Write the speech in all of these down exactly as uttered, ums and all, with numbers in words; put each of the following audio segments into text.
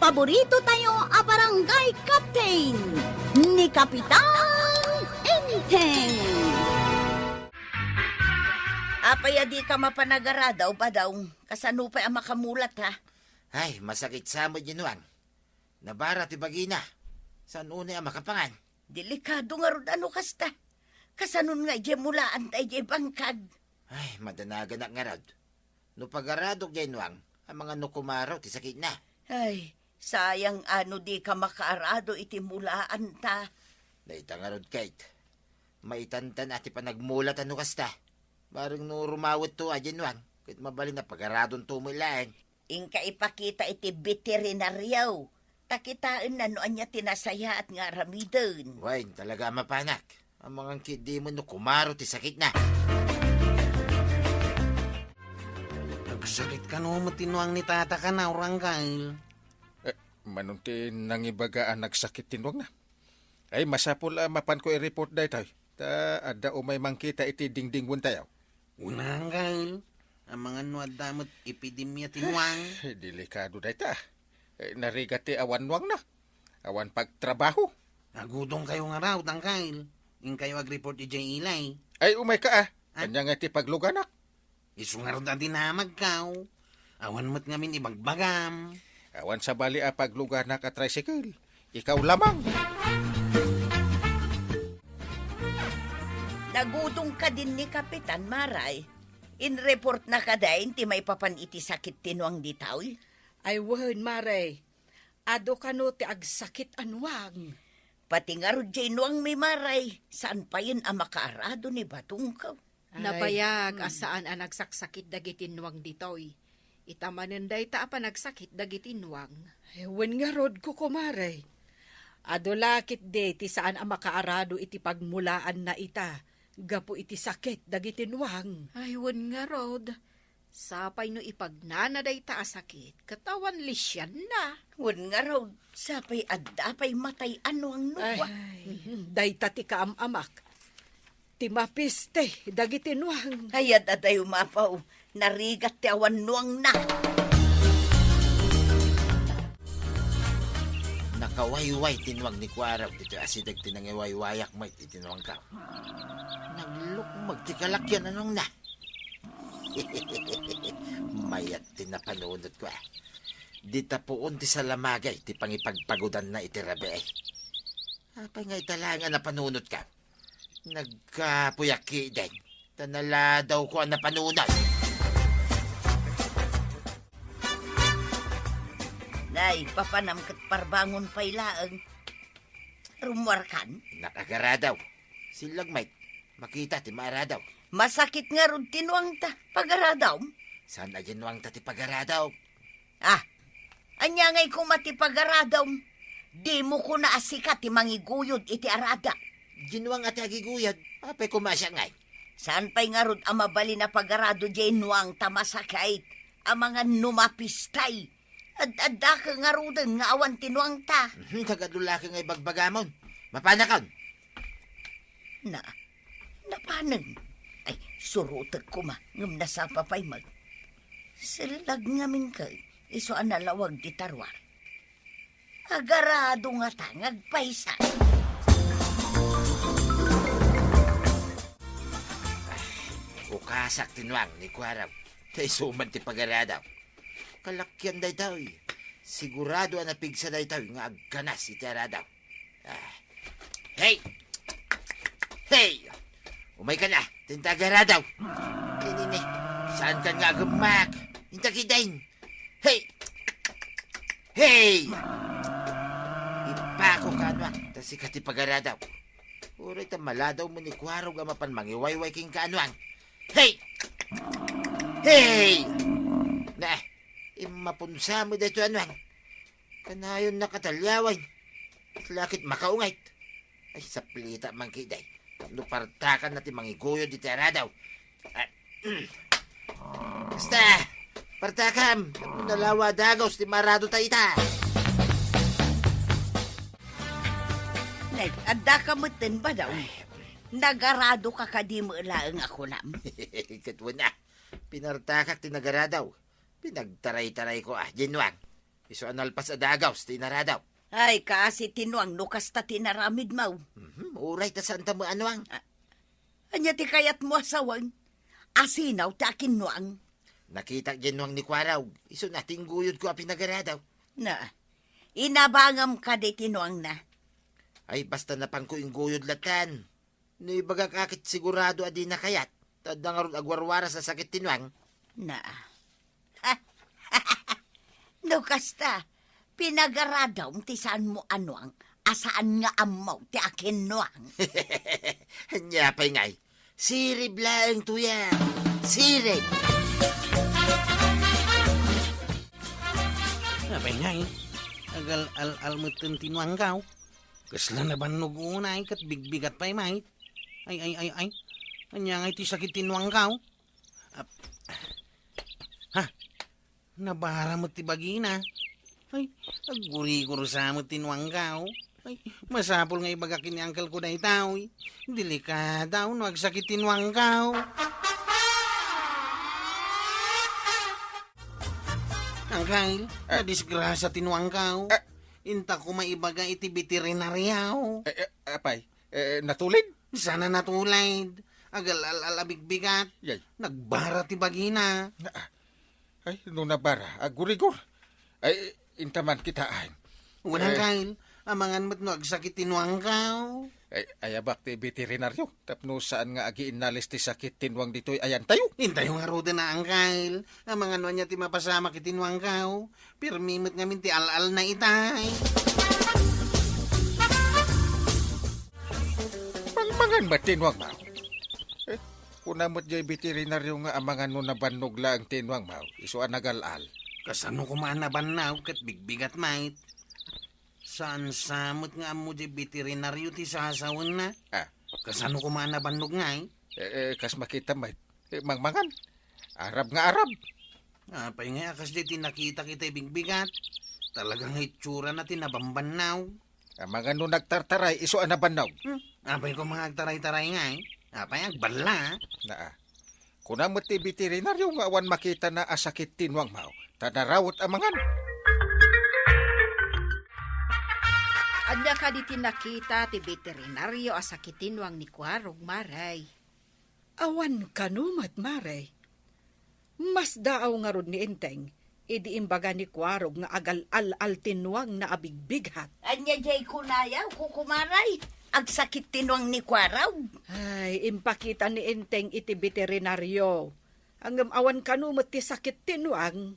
Paborito tayo a barangay captain, ni Kapitan Enteng. Apay a di ka mapan agaradaw, Badong? Kasano pay a makamulat, ha? Ay, masakit sa met, Ginwang. Nabara ti bagina. Saan unay a makapangan? Delikado ngarud a no kasta. Kasanon nga idiay mulaan ta idiay bangkag? Ay, madanaganak ngarud. No pagaradok, Ginwang, amangan no kumaro ti sakitna. Ay, sayang a no di ka makaarado iti mulaan ta. Dayta ngarud, Kate. Maitantan a ti panagmulat a no kasta. Bareng no rumawetto a, Ginwang, ket mabalin a pagaradonto met laeng. Inka ipakita iti beterinario, ta kitaenna no ania ti nasayaat nga aramiden. Wen, talaga a mapanak. Amangan ketdin no kumaro ti sakitna. Agsakit kano met ti nuang ni tata kana, Uranggail? Eh, mano ti nangibaga a nagsakit ti nuangna? Ay, masapul a mapanko i-report daytoy. Ta adda umay mangkita iti dingdingwentayo. Una, Angkel, amangan no adda met epidemia ti nuang. Delikado dayta. Eh, narigat ti awan nuangna. Awan pagtrabaho. Agudongkayo ngarud, Angkel. Inkayo ag-report idiay ilay. Ay, umayka, ah. Ah? Ania ngay ti pagluganak? Isu ngarud a dinamagkaw. Awan met ngamin ibagbagam. Awan sabali a pagluganak a tricycle. Ikaw lamang. Nagudong kadin ni Kapitan, Maray. In-report na kadain ti maipapan iti sakit ti nuang ditoy? Ay wen, Maray. Adu kano ti agsakit a nuang. Pati ngarud diay nuangmi, Maray, saan payen a makaarado ni Badongko. Ay, Nabayag a hmm. saan a nagsaksakit dagiti nuang ditoy. Ita manen dayta a panagsakit dagiti nuang. Ay, wen ngarud, kukumare. Adu la ketdi ti saan a makaarado iti pagmulaanna ita gapu iti sakit dagiti nuang. Ay, wen ngarud. Sapay no ipagnana dayta a sakit, ket awan lisianna. Wen ngarud, sapay adda pay matay a nuang nukua. Ay, dayta ti kaam-amak. Ti mapiste dagiti nuang. Ay, ad-adayo mapaw, narigat ti awan nuangna. Nakawayway ti nuang ni Kuarog ditoy asideg ti nangiwaywayak met iti nuangko. Naglukmeg ti kalakian a nuangna. Mayat ti napanunotko, a. Dita puon ti salamagay ti pangipagpagudanna iti rabii. Apay nga ita laeng a napanunotko? Nagkapuyak ketdin, ta naladawko a napanunot. Nay, papanam ket parbangon pay laeng. Rummuarkan? Nakagaradaw. Sillag met, makita ti maaradaw. Masakit ngarud ti nuangta. Pagaradawm? Saan a diay nuangta ti pagaradawk? Ah, ania ngay koma ti pagaradawm? Dimo kuna a sika ti mangiguyod iti arada. Diay nuang a ti agiguyod. Apay koma a siak ngay? Saan pay ngarud a mabalin a pagarado diay nuangta masakit? Amangan no mapistay. Ad-adda ka ngaruden nga awan ti nuangta. Mhm, nagadu la ka nga ibagbagamon. Mapanakon. Na, napanen. Ay, surotek koma, ngem nasapa pay met. Sillag ngamin ket, isu a nalawag ti taruar. Agarado ngata nga agpaysa. Ukasak ti nuang ni Kuarog. Ta isu man ti pagaradaw. Kalakian daytoy. Sigurado a napigsa daytoy nga agganas iti aradaw. Ah. Hey! Hey! Umayka na, tinta agaradaw. Inini, saan kan nga agemmak? Inta kidain. Hey! Hey! Ipako ka, nuang, ta sika ti pagaradaw. Uray ta maladaw mo ni Kuarog a mapan mangiwayway kenka, nuang. Hey! Hey! Na, immapunsa mo daytoy, nuang. Kanayon na katalyawan. Lakit makaungayt. Ay, saplita man kiday. Tapno partakan na ti mangiguyod iti aradaw. Ah, basta, partakam. Tapno nalawa dagos ti marado ta ita. Nay, adda ka metten, Badaw. Ay. Nagarado ka kadi met laeng a kunam? Ket wen a, pinartakak ti nagaradaw. Pinagtaray-tarayko a, diay nuang. Isu a nalpas a dagaws ti inaradaw. Ay, kaasi ti nuang no kasta ti inaramidmo. Mhm, uray ta saan ta maanuang. A-, ania ti kayatmo a sawen? Asinaw ti akinnuang. Nakitak diay nuang ni Kuarog. Isu na ti ingguyodko a pinagaradaw. Na, inabangam kadi ti nuangna? Ay, basta napanko ingguyod latan. No ibagak a ket sigurado a dina kayat, ta adda ngarud agwarwaras a sakit ti nuang. Na. No kasta, pinagaradawm ti saanmo a nuang, a saan nga ammo ti akinnuang. Ania pay ngay? Sirib laeng tuya. Sirib! Apay ngay? Agal-al-al metten ti nuangko. Kasla nabannog unay ket bigbigat pay met. Ay, ay, ay, ay. Ania ngay ti sakit ti nuangko? Ap-, ha? Nabara met ti bagina. Ay, aggurigursa met ti nuangko. Ay, masapul nga ibagak ken ni angkelko daytoy. Delikada no agsakit ti nuangko. Angkel, Ah. nadisgrasya ti nuangko. Ah. Inta koma ibaga iti beterinario. Eh, eh, apay, eh, natulid? Saan a natulid. Agal-al-al a bigbigat. Yay. Nagbara ti bagina. Na, ay, no nabara, aggurigor. Ay, inta man kitaen. Wen, Eh. Angkel, amangan met no agsakit ti nuangko. Ay, ayabak ti beterinario, tapno saan nga agiinnalis ti sakit ti nuang ditoy ayantayo. Intayo ngaruden a, Angkel. Amangan no ania ti mapasamak iti nuangko. Pirmi met ngamin ti al-alna itay. Mangmangan met ti nuangmo. Eh, kuna met jay beterinario nga amangan no nabannog laeng ti nuangmo, isu a nagal-al. Kasano koma a nabannog ket bigbigat met? Saan sa met nga ammo jay beterinario ti sasawenna? Ah. Kasano koma a nabannog ngay? Eh, eh, kas makita met. Eh, mangmangan. Arab nga arab. Apay ngay a kasdiay ti nakitak itay bigbigat? Talaga nga itsurana ti nabambannog. Amangan no nagtartaray, isu a nabannog. Hmm? Apay koma nga agtaray-taray ngay? Apay agballa? Naa. Kuna met ti beterinario nga awan makitana a sakit ti nuangmo, ta narawet amangan. Ania kadi ti nakita ti beterinario a sakit ti nuang ni Kuarog, Mare? Awan kano met, Mare. Masdaaw ngarud ni Enteng idi imbaga ni Kuarog nga agal-al-al ti nuangna a bigbigat. Ania jay kunayo, Kukumare? Agsakit ti nuang ni Kuarog? Ay, impakita ni Enteng iti beterinario. Ngem awan kano met ti sakit ti nuang.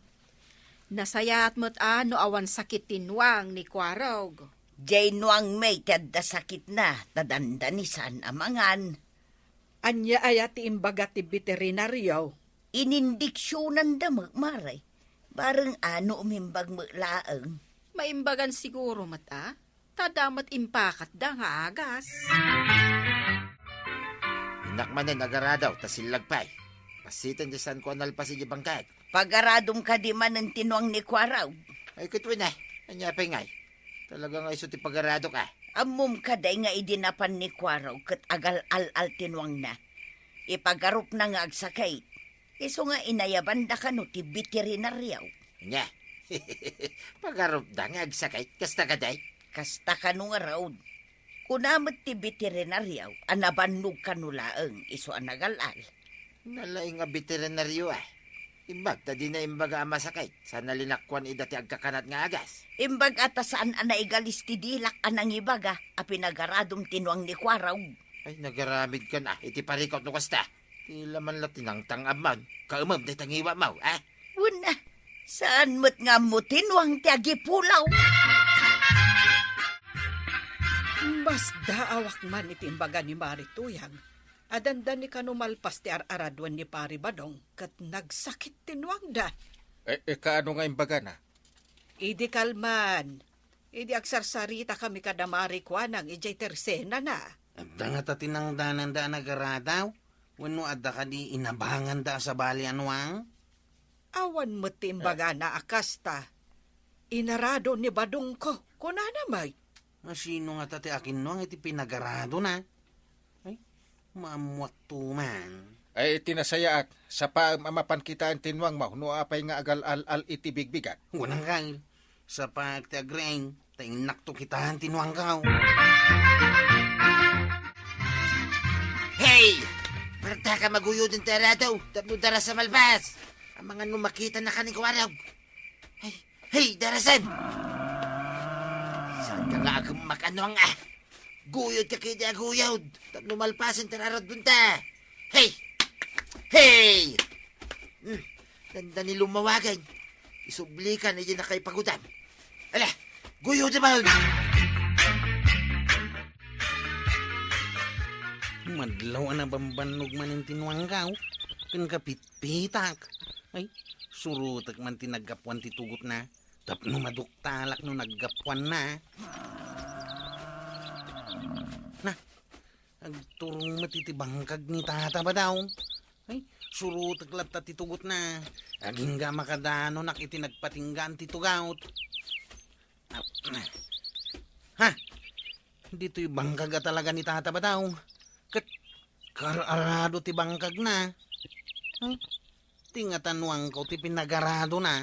Nasayaat met a no awan sakit ti nuang ni Kuarog. Jay nuang met ti adda sakitna, ta dandani saan a mangan. Ania aya ti imbaga ti beterinario? Inindiksionanda met, Mare. Bareng a no umimbag met laeng. Maimbagan siguro met a, ta adda met impakatda nga agas. Innak manen agaradaw ta sillag pay. Pasiten ti saanko a nalpas idiay bangkag. Pagaradom kadi manen ti nuang ni Kuarog? Ay, ket wen a. Ania pay ngay? Talaga nga isu ti pagaradok a. Ammom kadi nga idi napan ni Kuarog ket agal-al-al ti nuangna, ipagarupna nga agsakit. Isu nga inayabanda kano ti beterinario. Ania? Pagarupda nga agsakit? Kasta kadi? Kasta kano ngarud. Kuna met ti beterinario a nabannog kano laeng isu a nagal-al. Nalaing a beterinario a. Imbag ta dina imbaga a masakit, saan a linakuan ida ti agkakanat nga agas. Imbag a ta saan a naigalis ti dilak a nangibaga a pinagaradom ti nuang ni Kuarog. Ay, nagaramidkan a iti parikut no kasta. Ti laman la ti nangtang-abman. Kaemem dayta ngiwatmo, a? Wen a, saan met nga ammo ti nuang ti agipulaw. Masdaawak man iti imbaga ni Mare Tuyang a dandani kano malpas ti ar-araduen ni Pari Badong ket nagsakit ti nuangda. Eh, eh, kaano nga imbagana? Idi kalman, idi agsarsaritakami kada Mare Kuanang idiay tersenana. Adda ngata ti nangdananda a nagaradaw? Wenno adda kadi inabanganda a sabali a nuang? Awan met ti imbagana a kasta. Inarado ni Badongko, kunana met. Asino ngata ti akinnuang iti pinagaradona? Ay, maammuakto man. Ay, iti nasayaat, sapaem a mapan kitaen ti nuangmo no apay nga agal-al-al iti bigbigat. Wen, Angkel. Sapaek ti agriing, ta innakto kitaen ti nuangko. Hey! Parta ka maguyod ti arado tapno daras a malpas. Amangan no makita na ka ni Kuarog. Hey, hey, darasen! Saan ka nga agummak a nuang, ah? Guyod ka kidi a guyod tapno malpasen ti aradonta. Hey! Hey! Hmm, dandani lumawagen. Isublikan iti nakaipagudam. Ala, guyod man! Madlaw a nabambannog manen ti nuangko, ken kapitpitak. Ay, surotek man ti naggapuan ti tugotna, tapno maduktalak no naggapuanna. Na, agturong met iti bangkag ni Tata Badaw. Ay, surotek latta ti tugotna. Agingga makadanonak iti nagpatinggaan ti tugot. Ah, ha? Ditoy bangkag a talaga ni Tata Badaw. Ket kar-arado ti bangkagna. Hmm? Ti ngatanuangko ti pinagaradona.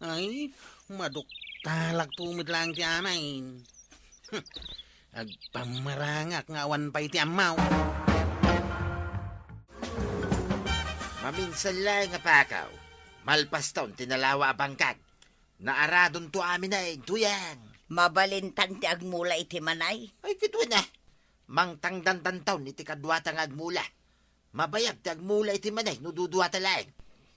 Ay, maduktalakto met laeng ti amin. Agpammarangak nga awan pay ti ammaw. Maminsan laeng a pakaw, malpaston ti nalawa a bangkag. Naaradonto amin a intuyang. Mabalintan ti agmula iti manay. Ay, kituen a. Mangtangdandanton iti kaduata nga agmula. Mabayag ti agmula iti manay no duduata laeng.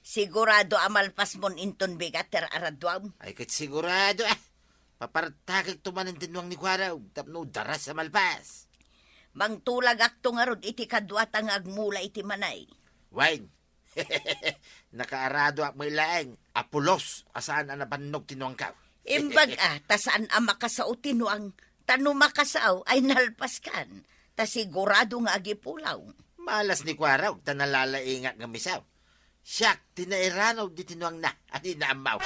Sigurado a malpasmon inton bigat ti ar-araduam. Ay, ket sigurado, ah. Papartakekto manen ti nuang ni Kuarog tapno daras a malpas. Mangtulagakto ngarud iti kaduata nga agmula iti manay. Wen, nakaaradoak met laeng a pulos a saan a nabannog ti nuangko. Imbag a, ta saan a makasao ti nuang, ta no makasao ay nalpaskan, ta sigurado nga agipulaw. Malas ni Kuarog ta nalalaingak nga misaw. Siak ti nairanaw diti nuangna a di naammaw.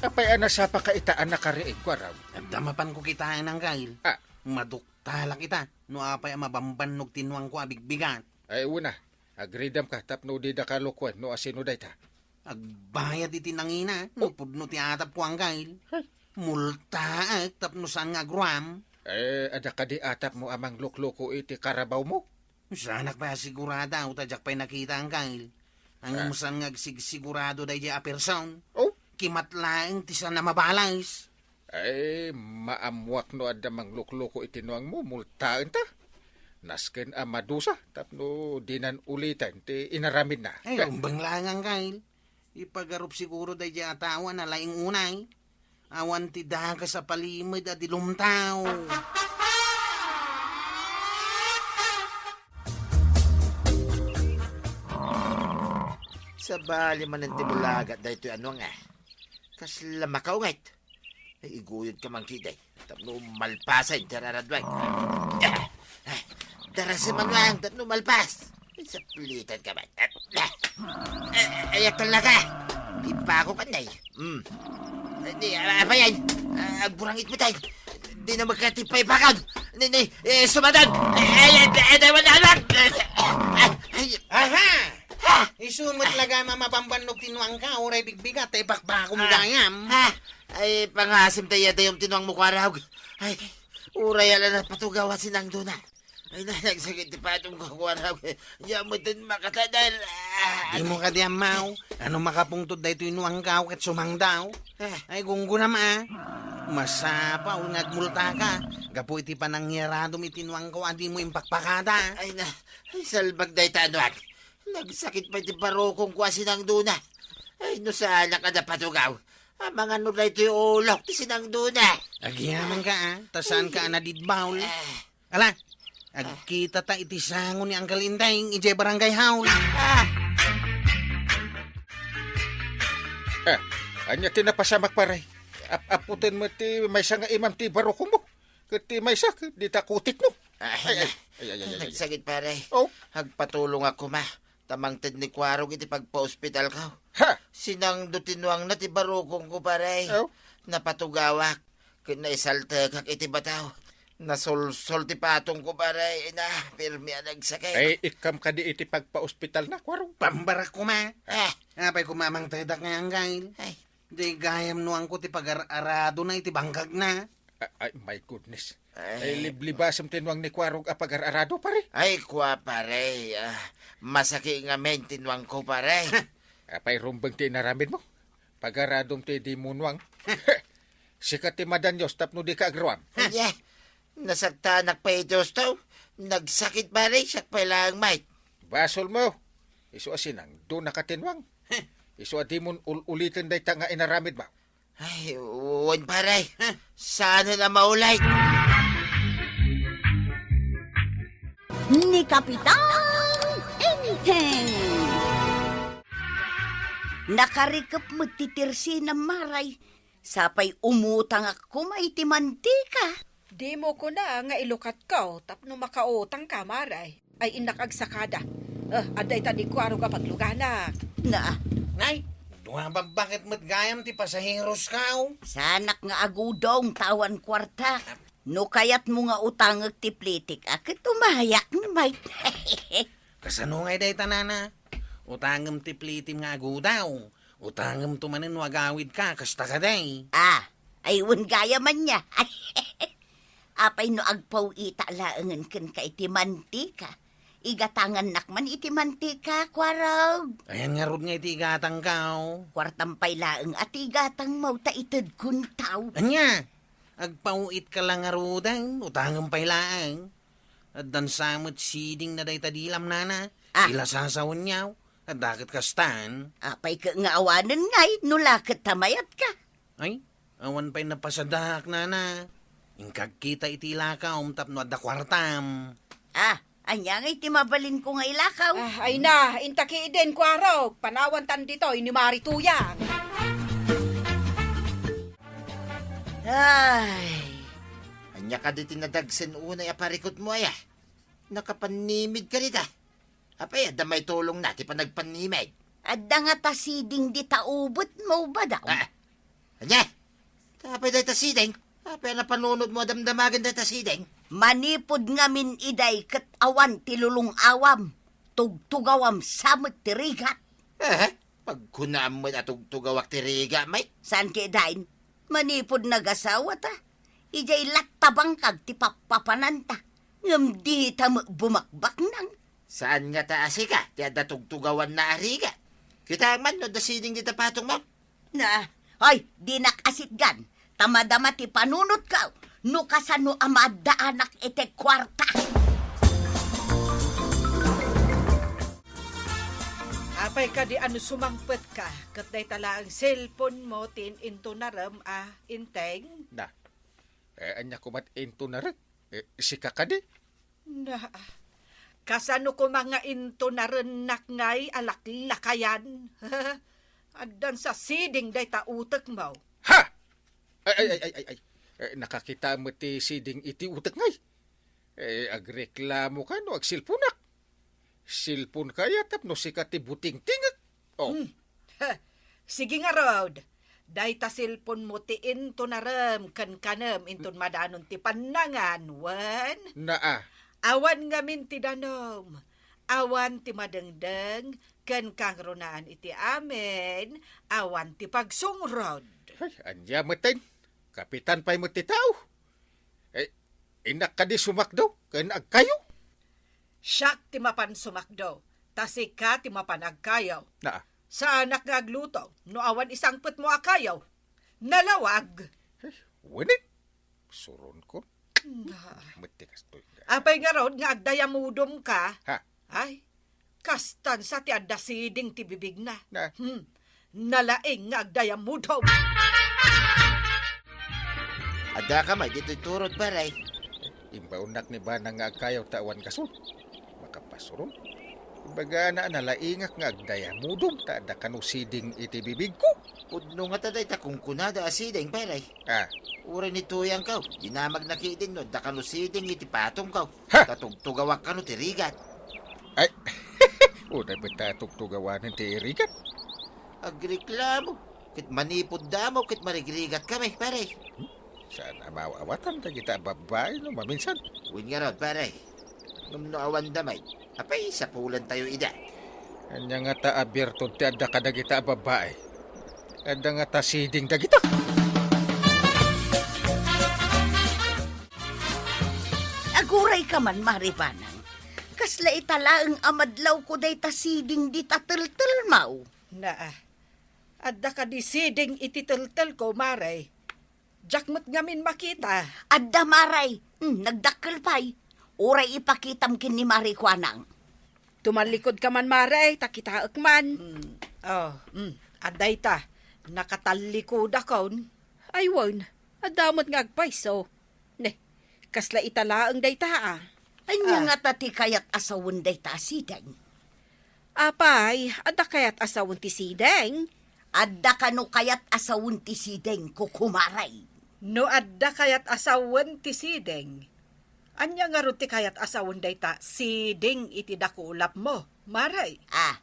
Apay a nasapaka ita a nakariing, Kuarog? Adda mapanko kitaen, Anggail. Ah. Maduktalak ita. No apay a mabambannog ti nuangko a bigbigat. Ay, una, agridamka tapno didaka lukuen no asino dayta. Agbayad iti nangina, no pudno ti atapko, Anggail. Multaek tapno saan nga agruam. Eh, adda kadi atapmo a manglukluko iti karabawmo? Saanak pay a sigurado, ta diak pay nakita, Anggail. Ngem saan nga agsigsigurado daydiay a person? Oh? Kimat laeng ti saan a mabalas. Ay, maammoak no adda manglukluko iti nuangmo, multaenta. Nasken a madusa, tapno dinan uliten ti inaramidna. Ay, umbeng laeng, Anggail. Ipagarup siguro daydiay a tao a nalaing unay. Awan ti dakes a palimed a di lumtaw. Sabali manen ti bulagat daytoy a nuang, ah. Kasla makaunget. Ay, iguyod ka man kidi. Tapno malpasen ti ar-araduak. Ah, ah, darasi man lang, tapno malpas. Ay, saplitan ka man. Ah, ah, ah, ay, talaga. Ipako ka na eh. Hmm. Ay, di, ah, apa yan? Ah, agburangit mo tayo. Di na magkatipay pakon. Ni, ni, eh, sumadan. Ay, ay, ay, ay, wala lang. Ay, ay, Aha! Ha! Isu met laga mamabambannog ti nuangka, uray bigbigat, ta ipakbakom Ah. gayam. Ha! Ay, pangasim tayo, tayo, tinuang mo, Kuarog. Ay, uray ala na patugaw a sinangdona. Ay, na, nagsakit ti patong ko, Kuarog. Yamutin makatadal. Ah! Di mo kadi ammaw, ano makapungtod daytoy nuangkaw ket sumangdaw? Ah. Ay, gunggunam, ah. Masapa, o nga agmultaka. Gapu iti panangiaradom iti nuangkaw, a di mo impakpakada. Ay, na, ay, salbag dayta, nuang. Nagsakit pay ti barukongko a sinangdona. Ay, no saanak a napatugaw. Amangan no daytoy ulok ti sinangdona. Agyamankak, ah. Ta saanka a nadidbaw. Ah. Ala, agkitata iti sango ni Uncle Inday idiay barangay hall. Ah. Ah, ania ti napasamak, pare? Ap-aputen met ti maysa nga imam ti barukongmo. Ket ti maysa, ket dita kutikno. Ay, Ay, ay, ay, ay, ay, ay, ay. Nagsakit, pare. Oh. Agpatulongak koma. Ta mangted ni Kuarog iti pagpaospitalko. Ha? Sinangdo ti nuangna ti barukongko, pare. Oh. Napatugawak. Ket naisaltekak iti bataw. Nasulsol ti patongko, pare. Ina, pirmi a nagsakit. Ay, ikkam kadi iti pagpaospitalna, Kuarog. Pambarak koma. Ah. Apay koma mangtedak nga anggail? Ay. Di gayam nuangko ti pagar-aradona iti bangkagna. A-, ay, my goodness. Ay. Ay, liblibasem ti nuang ni Kuarog a pagar-arado, pare. Ay, kua, pare. Ah, masaki ngamin ti nuangko, pare. Apay rumbeng ti inaramidmo? Pagaradom ti di mo nuang. Sika ti madanios tapno dika agruam. Ania? Nasaktanak pay iti husto. Nagsakit, pare, siak pay laeng met. Basolmo. Isu a sinangdonaka ti nuang. Isu a dimon ul-uliten dayta nga inaramidmo. Ay, wen, pare. Saanen a maulit. Ni Kapitan Enteng. Nakarikep met ti tersinam, Maray. Sapay umutangak koma iti mantika. Dimo kuna nga ilukatko tapno makautangka, Maray. Ay, innak agsakada. Eh, adda ita ni Kuarog a pagluganak. Na. Nay, dua babbaket met gayam ti pasaherosko. Saanak nga agudong ta awan kuarta. No kayatmo nga utangek ti plitik, a ket umayak met. Kasano ngay dayta, nana? Utangem ti plitim nga agudaw. Utangemto manen no agawidka, kasta kadi. Ah, ay, wen gayam ania. Apay no agpaw-itak laengen kenka iti mantika? Igatangannak man iti mantika, Kuarog. Ayan ngarud nga iti igatangko? Kuartam pay laeng a ti igatangmo ta itedkon taw. Ania? Agpaw-itka la ngaruden, utangem pay laeng. Addan sa met sidingna dayta dilam, nana. Ah. Ila sasawenyo. Adda ket kastan. Apay ket nga awanen ngay, no la ket ta mayatka? Ay, awan pay napasadaak, nana. Inka agkita iti ilakaom tapno adda kuartam. Ah, ania ngay ti mabalinko nga ilakaw? Ah, ay na, inta ketdin, Kuarog. Panawantan ditoy ni Mari Tuyang. Ay. Ania kadi ti nadagsen unay a parikutmo, aya? Nakapannimidka dita. Apay, adda maitulongna ti panagpannimid? Adda ngata siding dita ubetmo, Badang. Ah, ania? Apay dayta siding? Apay a napanunotmo a damdamagen dayta siding? Manipud ngamin idiay ket awan ti lulong-awam, tugtugawam sa met ti rigat. Eh, pagkunaam met a tugtugawak ti rigat, met? Saan ketdin? Manipud nagasawata, idiay latta bangkag ti pappapananta, ngem dita met bumakbaknang. Saan ngata a sika ti adda tugtugawanna a rigat? Kitaem man no adda siding dita patongmo? Na, hoy, dinak asitgan, ta madama ti panunotko, no kasano a maaddaanak iti kuarta. Apay kadi a no sumangpetka, ket dayta laeng cellphone-mo ti in-, intunarem a, Enteng? Na, eh, ania koma ti intunarek? Eh, sika kadi? Na, kasano koma nga intunarennak ngay a laklakayan? Addan sa siding dayta utekmo. Ha! Ay, ay, ay, ay, ay, ay. Eh, nakakita met ti siding iti utek ngay. Eh, agreklamo ka no agsilponak. Silpon kaya tapno sika ti butingtingek. Oh. Hmm. Sige ngarud, dayta cellphone-mo ti intunarem ken kanem inton madanon ti pannangan, wen? Naa. Awan ngamin ti danom, awan ti madengdeng, ken kangrunaan iti amin, awan ti pagsungrod. Ay, ania metten? Kapitan pay met ti tao. Eh, innak kadi sumakdo ken agkayo? Siak ti mapan sumakdo, ta sika ti mapan agkayo. Naa. Saanak nga agluto no awan isangpetmo a kayo. Nalawag. Eh, wenit. Suronko. Nga. Met ti kastoy. Apay ngarud nga agdayamudom ka? Ha? Ay, kastan sa ti adda siding ti bibigna. Na. Hmm. Nalaing nga agdayamudom. Adda ka may ditoy turod, pare. Imbaonnak ni Banang nga agkayaw ta awan gasol. Makapasurong. Ibagana a nalaingak nga agdayamudom ta adda kano siding iti bibigko. Pudno ngata dayta kunkunada a siding, pare. Ah. Uray ni Tuyangko, dinamagna ketdin no adda kano siding iti patongko. Ha? Ta tugtugawak kano ti rigat. Ay, uray met ta tugtugawanen ti rigat. Agreklamo, ket manipud damo ket marigrigat kami, pare. Hmm? Saan a maawatan dagita a babbai no maminsan? Wen ngarud, pare. Ngem no awan damay, apay sapulantayo ida? Ania ngata a birtud ti adda kadagita a babbai? Adda ngata siding dagita? Aguray ka man, Mare Kuanang. Kasla ita laeng a madlawko dayta siding dita teltelmaw. Naa, adda kadi siding iti teltelko, Mare? Diak met ngamin makita. Adda, Mare. Hmm, nagdakkel pay. Uray ipakitam ken ni Mare Kuanang. Tumallikodka man, Mare, ta kitaek man. Hmm. Oh, hmm. Adda ita. Nakatallikodakon. Ay, wen. Adda met nga agpayso. Ne, kasla ita laeng dayta, a. Ania Ah. ngata ti kayat a sawen dayta a siding? Apay, adda kayat a sawen ti siding? Adda kano kayat a sawen ti siding, kukumare? No adda kayat a sawen ti siding, ania ngarud ti kayat a sawen dayta siding iti dakulapmo, Mare? Ah.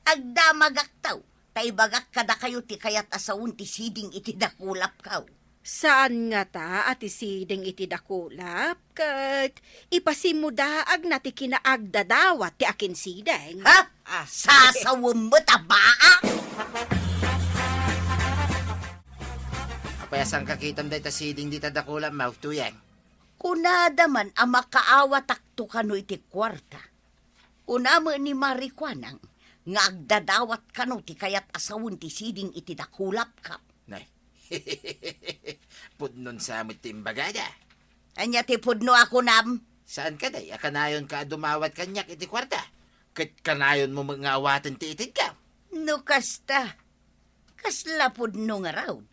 Agdamagakto, ta ibagak kadakayo ti kayat a sawen ti siding iti dakulapko. Saan ngata a ti siding iti dakulap, ket ipasimmudaagna ti kinaagdadawat ti akinsiding. Ha? Ah. Sasawen met a baa? Apay a saan kakitam dayta siding dita dakulapmo, Tuyeng? Kunada man a makaawatakto kano iti kuarta. Kuna met ni Mare Kuanang nga agdadawat kano ti kayat a sawen ti siding iti dakulapko. Nay. Pudnon sa met ti imbagada. Ania ti pudno a kunam? Saan kadi a kanayonka a dumawat kaniak iti kuarta? Ket kanayonmo met nga awaten ti itedko? No kasta, kasla pudno ngarud?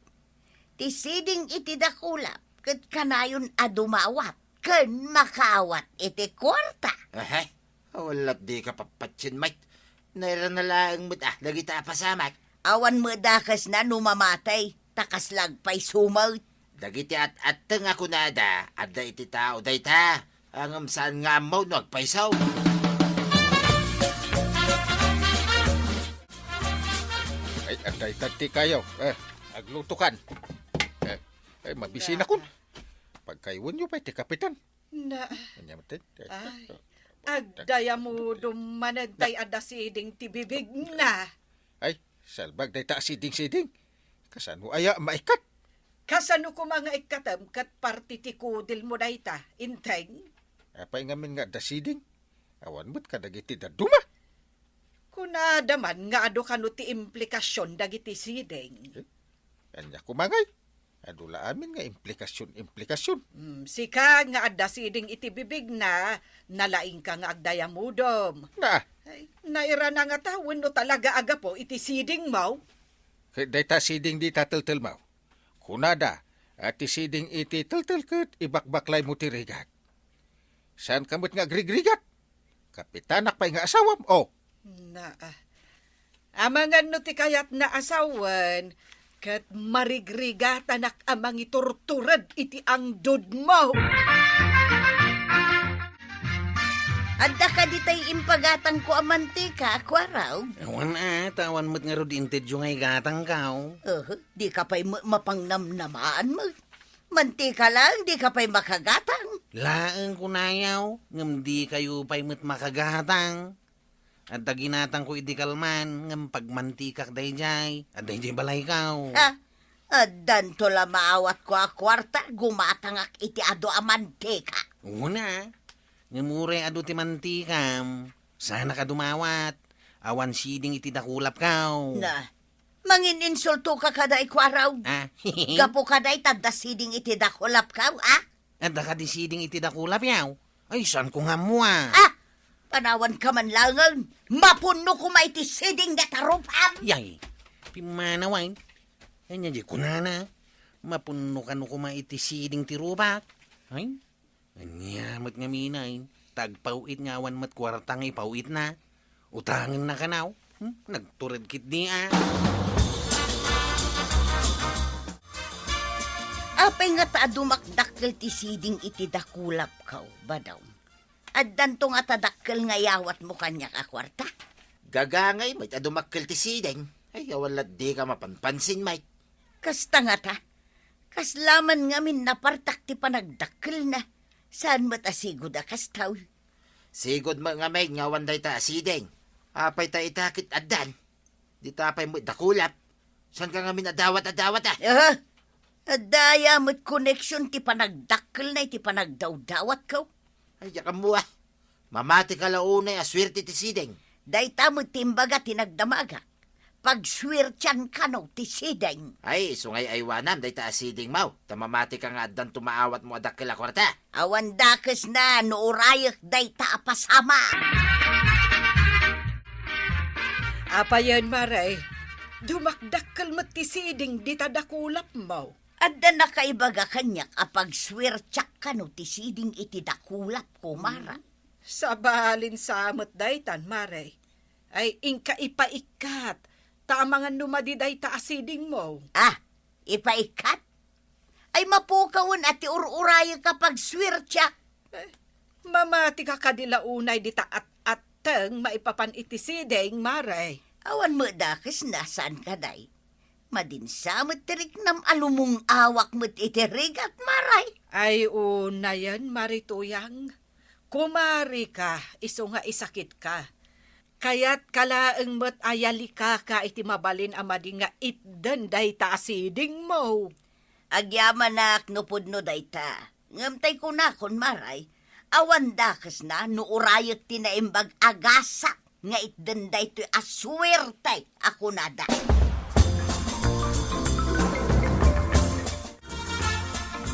Ti siding iti dakulap ket kanayon a dumawat ken makaawat iti kuarta. Ahe, awan lat dika papatien, Mike. Nairana laeng met a dagita a pasamak. Awan met dakesna no mamatay, ta kasla agpayso met. Dagiti at-atteng a kunada, adda iti tao dayta. Ngem saan nga ammo no agpayso. Ay, adda ita ti kayo. Eh, aglutokan. Eh, ay, mabisinakon. Pagkaywanyo pay ti kapitan. Na. Ania met, eh? Ay, agdayamudom manen tay adda siding ti bibigna. Ay, salbag dayta a siding-siding. Kasano aya maikkat? Kasano koma nga ikkatem ket parti ti kudilmo dayta, Inteng? Apay ngamin nga adda siding? Awan met kadagiti dadduma. Kunada man nga adu kano ti implikasion dagiti siding. Eh, ania koma ngay? Adu la amin nga implikasion, implikasion. Hmm, sika nga adda siding iti bibigna, nalaingka nga agdayamudom. Na. Ay, nairana ngata wenno talaga a gapu iti sidingmo? Ket dayta siding dita teltelmo. Kunada, a ti siding iti teltel ket ibakbaklaymo ti rigat. Saanka met nga agrigrigat? Kapitanak pay nga asawam, o. Na, ah. Amangan no ti kayatna a sawen, ket marigrigatanak a mangiturtured iti angdudmo. Adda kadi tay impagatangko a mantika, Kuarog? Awan a, ta awan met ngarud intedyo nga igatangko. Uh, di ka pay ma-, mapangnamnamaan met. Mantika laeng, di ka pay makagatang. Laeng kunayo, ngem di kayo pay met makagatang. Adda ginatangko idi kalman, ngem pagmantikak daydiay, adda idiay balayko. Ha? Addanto la maawatko a kuarta, gumatangak iti adu a mantika. Una, ngem uray adu ti mantikam, saanak a dumawat, awan siding iti dakulapko. Na, mangin-insultoka kadaay, Kuarog. Ah? Gapu kadaay ta adda siding iti dakulapko, ah? Adda kadi siding iti dakulapko? Ay, saanko nga ammo, ah. Ah! Panawanka man laengen, mapunno koma iti siding dayta rupam. Yay, pimmanaw ay. Ania di kunana, mapunno kano koma iti siding ti rupak. Ay, ania met ngamin ay, ta agpaw-it nga awan met kuarta nga ipaw-itna. Utangenna kanaw? Hmm? Nagtured ketdi a. Apay ngata a dumakdakkel ti siding iti dakulapko, Badong? Addanto ngata dakkel nga iyawatmo kaniak a kuarta? Gagangay met a dumakkel ti siding. Ay, awan lat dika mapanpansin, Mike. Kasta ngata, Kasla man ngamin napartak ti panagdakkelna. Saan met a sigud a kasta. Sigud met ngamin nga awan dayta a siding. Apay ta ita ket addan? Dita pay met dakulap. Saan ka ngamin a dawat a dawat, a? Aha. Adda aya met connection ti panagdakkelna iti panagdawdawatko? Ay, diak ammo, a. Mamati ka la unay a suerte ti siding. Dayta met ti imbaga ti nagdamagak. Pagsuertian kano ti siding. Ay, isu ngay aywanam dayta a siding maw. Ta mamati ka nga addanto maawatmo a dakkel a kuarta. Awan dakesna no urayek dayta a pasamak. Apayen, Mare? Dumakdakkel met ti siding dita dakulapmo. Adda nakaibaga kaniak a pagsuertiak kano ti siding iti dakulap, kumara. Sabalin sa met daytan, Mare. Ay, inka ipaikkat, ta amangan no madi dayta a sidingmo. Ah, ipaikkat? Ay, mapukawen a ti ur-urayek a pagsuertiak. Eh, mamati ka kadi la unay dita at-atteng maipapan iti siding, Mare? Awan met dakesna, saan kadi? Madin sa met ti riknam a lumung-awak met iti rigat, Mare. Ay, unayen, Mare Tuyang. Kumari ka, isu nga isakit ka. Kayat ka laeng met a yalika ka iti mabalin a madi nga itden dayta a sidingmo. Agyamanak no pudno dayta. Ngem tay kunakon, Mare, awan dakesna no urayek ti naimbag a gasak nga itden daytoy a suerte a kunada.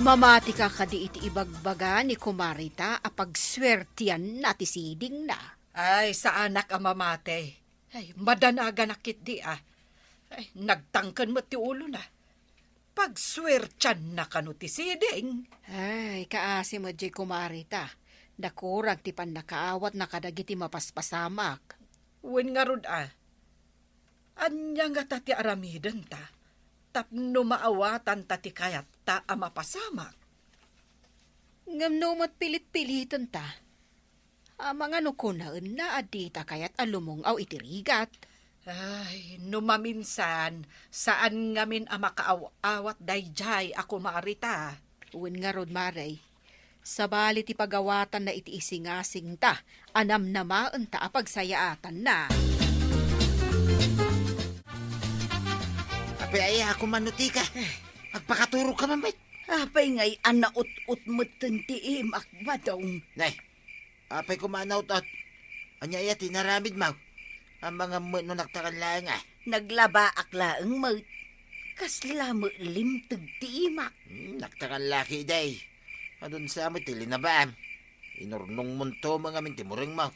Mamati ka kadi iti ibagbaga ni kumarita a pagsuertianna ti sidingna? Ay, saanak a mamati. Ay, madanaganak ketdi, a. Ay, nagtangken met ti ulona. Pagsuertianna kano ti siding? Ay, kaasi met diay kumarita. Nakurang ti pannakaawatna kadagiti mapaspasamak. Wen ngarud, a. Ania ngata ti aramidenta tapno maawatanta ti kayatta a mapasamak? Ngem no met pilit-pilitenta, amangan no kunaenna a dita kayat a lumung-aw iti rigat. Ay, no maminsan, saan ngamin a makaaw-awat daydiay a kumarita. Wen ngarud, Mare, sabali ti pagawatanna iti isingasingta a namnamaenta a pagsayaatanna. Apay, aya, a kuman no tika? Agpakaturog ka man, bay. Apay ngay a naut-ot metten ti imak, Badong? Nay, apay koma a naut-ot? Ania aya ti inaramidmo? Amangan met no naktangan laeng, a. Naglabaak laeng met. Kasla met limteg ti imak. Hmm, naktangan la ketdi. Adun sa met ti linabaam. Inurnongmonto met ngamin ti murengmo.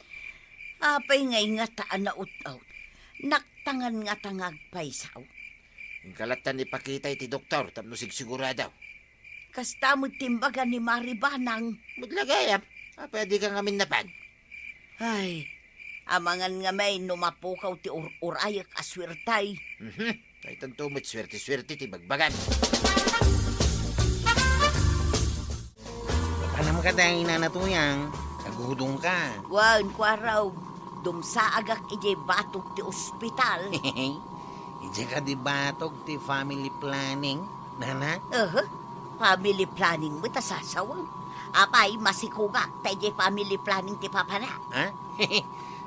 Apay ngay ngata a naut-ot? Naktangan ngata nga agpayso? Inka lattan ipakita iti doktor tapno sigsigurado. Kasta met ti imbaga ni Mari Banang. Met la gayam, apay a dika ngamin napan? Ay, amangan ngamin no mapukaw ti ur-urayek a suertay. Mhm. Daytanto met suerte-suerte ti bagbagam. Mapanam ka, Nana Tuyang. Agudong ka. Wen, Kuaraw, dumsaagak idiay batog ti ospital. Idiay kadi batog ti family planning, Nana? Aha, family planning met a sasawem. Apay, masikogak ta idiay family planning ti papana. Ha?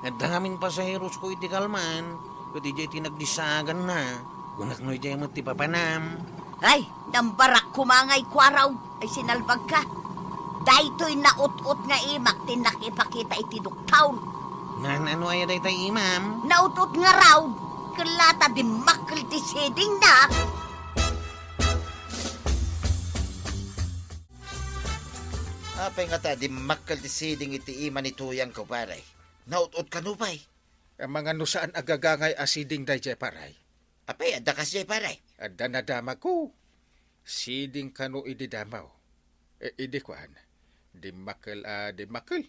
Adda ngamin pasaherosko iti kalman, ket idiay ti nagdisaaganna. Kunak no idiay met ti papanam. Ay, nambarak koma ngay, Kuaraw. Ay, sinalbagka. Daytoy naut-ot nga imak ti innak ipakita iti doktor. Ngan, ano aya dayta imam? Naut-ot ngarud. Ket la ta dimmakkel ti sidingna. Apay ngata dimmakkel ti siding iti ima ni Tuyang, kumpare? Naut-ot kano pay? Amangan no saan a gagangay a siding daydiay, pare? Apay, adda kasdiay, pare? Adda nadamagko. Siding kano idi damaw. E, idi kuan, dimmakkel a dimmakkel.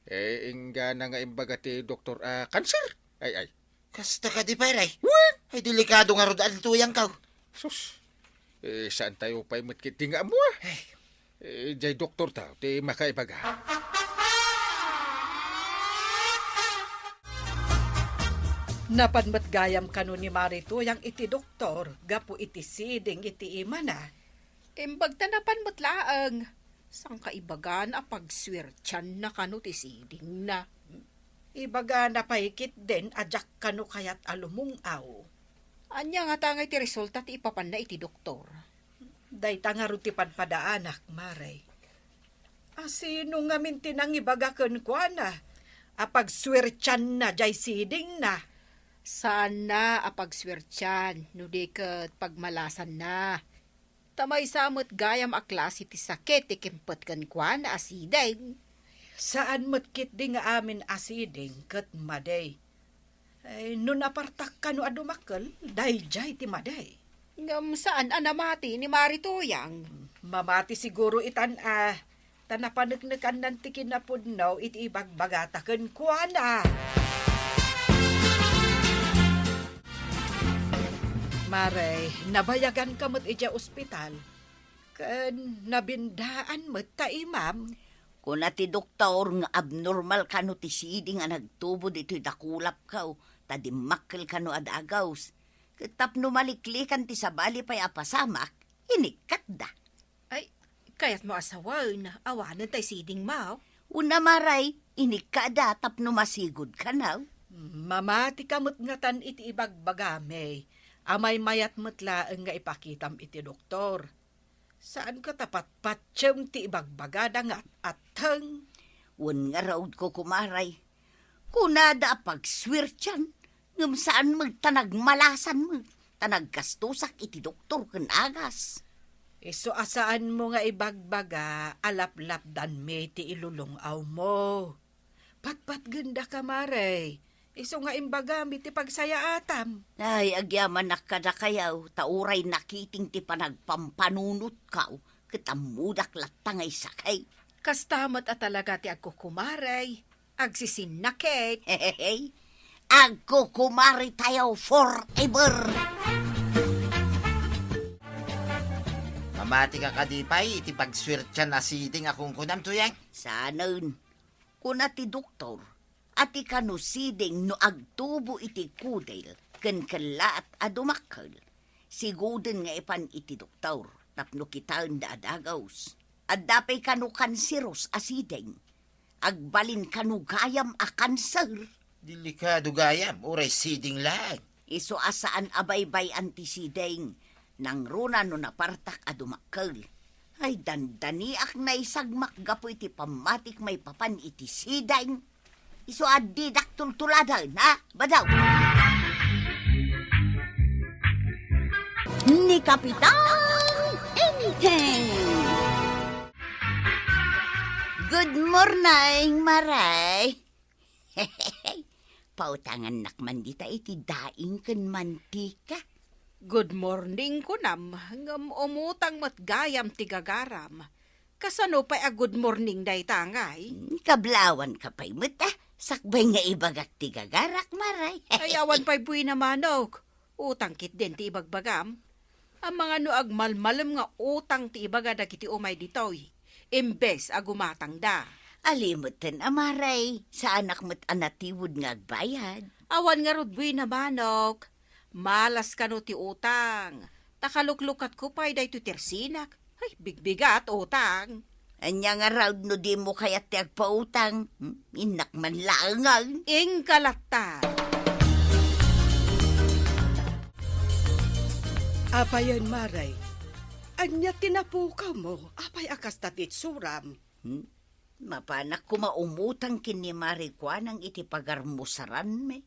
E, inggana nga imbaga ti doktor a kanser. Ay, ay. Kasta kadi, pare? Wen! Ay, delikado ngarud a Tuyang, kaw. Sus. E, saan tayo pay met ketdi nga ammo, a? Ay. E, jay doktor taw ti makaibaga. Napan met gayam kano ni Mari Tuyang iti doktor gapu iti siding iti imana. Imbag ta napan met laeng. Saan ka ibagana a pagsuertianna kano ti sidingna? Ibagana pay ketdin a diak kano kayat a lumung-aw. Ania ngata ngay ti resulta ti ipapanna iti doktor? Dayta ngarud ti padpadaanak, Mare. A sino ngamin ti nangibaga kenkuana a pagsuertianna jay sidingna? Saanna a pagsuertian no di ket pagmalasanna. Ta maysa met gayam a klase ti sakit ti kimpet kenkuana a siding. Saan met ketdi nga amin a siding ket madi. Ay, no napartak kano a dumakkel, daydiay ti madi. Ngem saan a namati ni Mari Tuyang? Mamati siguro itan a, ta napaneknekannan ti kinapudno iti ibagbagata kenkuana. Mare, nabayaganka met idiay ospital, ken nabindaan met ta imam. Kuna ti doktor nga abnormal kano ti siding a nagtubo ditoy dakulapko, ta dimmakkel kano a dagus. Ket tapno maliklikan ti sabali pay a pasamak, inikkatda. Ay, kayatmo a sawen, awanen tay sidingmo? Una, Mare, inikkada tapno masigud kano. Mamatika met ngatan iti ibagbagami. Amaymayat met laeng nga ipakitam iti doktor. Saan ka ta patpatiem ti ibagbagada nga at-atteng? Wen ngarud, Kukumare. Kunada a pagsuertian, ngem saan met ta nagmalasan met, ta naggastosak iti doktor ken agas. Isu a saanmo nga ibagbaga a laplapdanmi ti ilulung-awmo. Patpatgendaka, Mare, isu nga imbagami ti pagsayaatam. Ay, agyamanak kadakayo, ta uray nakiting ti panagpampanunotko, ket ammodak latta nga isakit. Kasta met a talaga ti agkukumare. Agsisinna ket. Hehehe. Agkukumaritayo forever. Mamatika kadi pay iti pagsuertian a siding a kunkunam, Tuyang? Saanen. Kuna ti doktor, a ti kano siding no agtubo iti kudil ken kellaat a dumakkel, siguden nga ipan iti doktor tapno kitaenda a dagus. Adda pay kano kanseros a siding. Agbalin kano gayam a kanser. Delikado gayam, uray siding laeng. Isu a saan a baybay-an ti siding, nangruna no napartak a dumakkel. Ay, dandaniak naisagmak gapu iti pammatik maipapan iti siding. Isu a didak tultuladen, ha? Badaw! Ni Kapitan Enteng! Good morning, Mare. Pautangannak man dita iti daing ken mantika. Good morning, kunam, ngem umutang met gayam ti gagaram. Kasano pay a good morning dayta, ngay? Hmm, kablawan ka pay met, ah. Sakbay nga ibagak ti gagarak, Mare. Ay, awan pay buina, manok. Utang ketdin ti ibagbagam. Amangan no agmalmalem nga utang ti ibaga dagiti umay ditoy, imbes a gumatangda. Alimeten a, Mare, saanak met a natiwed nga agbayad. Awan ngarud buina, manok. Malas kano ti utang. Ta kaluklukatko pay daytoy ti ersinak. Ay, bigbigat, utang. Ania ngarud no dimo kayat ti agpautang? Hmm? Innak man laengen. Inka latta. Apayen, Mare? Ania ti napukawmo? Apay a kasta ti itsuram? Hmm? Mapanak koma umutang ken ni Mare Kuanang iti pagarmusaranmi,